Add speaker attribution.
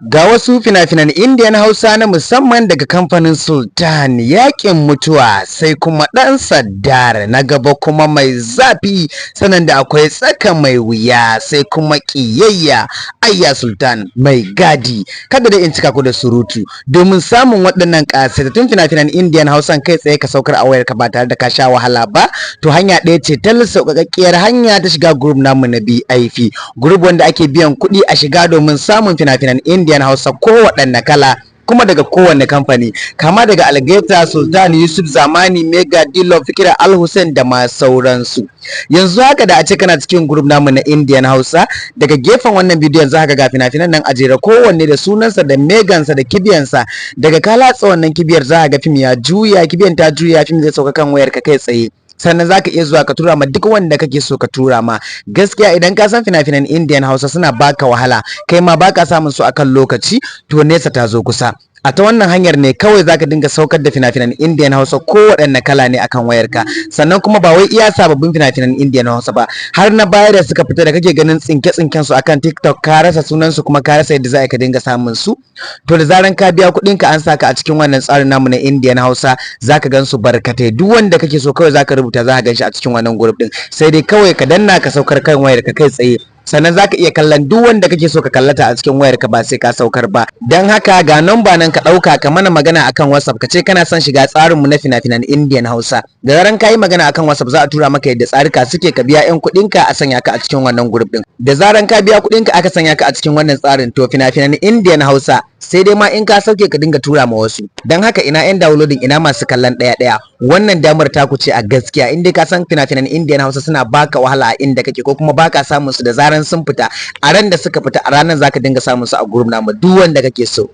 Speaker 1: Ga wasu fina-finan Indiyan Hausa na musamman daga kamfanin Sultan: Yaƙin Mutuwa, sai kuma Ɗan Saddar, na gaba kuma mai zafi, sannan da akwai Tsaka Mai Wuya, sai kuma Ƙiyayya, Ayya Sultan Mai Gadi. Kada dai in cika ku da surutu, domin samun waɗannan ƙasaitattun fina-finan Indiyan Hausan kai tsaye ka saukar a wayarka ba tare da ka sha wahala ba, to hanya ɗaya ce ta sauƙaƙƙiyar hanya ta shiga group namu na BIP, group wanda ake biyan kuɗi a shiga domin samun fina-finan Indian Hausa kowaɗanne kala, kuma daga kowanne kamfani, kama daga Algaita, Sultan, Yusuf Zamani, Mega, Dilo, Fikira, Al Hussein da ma sauransu. Yanzu haka da a ce kana cikin group namu na Indian Hausa, daga gefen wannan bidiyon za ka ga fina-finan nan a jere, kowanne da sunansa da megansa da kibiyansa. Daga ka latsa wannan kibiyar, za ka ga fim ya juya, kibiyan ta juya, fim zai sauka kan wayarka kai tsaye. Sannan za ka iya zuwa ka tura ma duk wanda kake so ka tura ma. Gaskiya, idan ka san fina-finan Indian Hausa suna baka wahala, kai ma baka samun su akan lokaci, to nesa ta zo kusa. A ta wannan hanyar ne kawai zaka dinga saukar da fina-finan Indian Hausa ko waɗanne kala ne akan wayarka. Sannan kuma ba wai iya sababbin fina-finan Indian Hausa ba, har na baya da suka fita da kake ganin tsinke-tsinken su akan TikTok, ka rasa sunan su kuma ka rasa yadda za ka dinga samun su, to da zaran ka biya kuɗin ka an saka a cikin wannan tsarin namu na Indian Hausa, zaka gan su barkatai. Duk wanda kake so kawai zaka rubuta, zaka gan shi a cikin wannan group din. Sai dai kawai ka danna ka saukar kan wayarka kai tsaye. Sannan zaka iya kallon duk wanda kake so ka kallata a cikin wayarka ba sai ka saukar ba. Dan haka ga namba nan, ka ɗauka ka mana magana akan WhatsApp, ka ce kana son shiga tsarin mu na fina-finan Indian Hausa. Da zaran ka yi magana akan WhatsApp, za a tura maka yadda tsarika suke, ka biya 'yan kuɗin ka a sanya ka a cikin wannan group din. Da zaran ka biya kuɗin ka aka sanya ka a cikin wannan tsarin, to fina-finan Indian Hausa sai dai ma in ka sauke ka dinga tura ma wasu. Dan haka ina 'yan downloading, ina masu kallon ɗaya ɗaya, wannan damar taku ce a gaskiya. In dai ka san fina-finan Indian Hausa suna baka wahala a inda kake, ko kuma baka samun su da zaran sun fita, a ran da suka fita a ranar zaka dinga samun su a group namu, duk wanda kake so.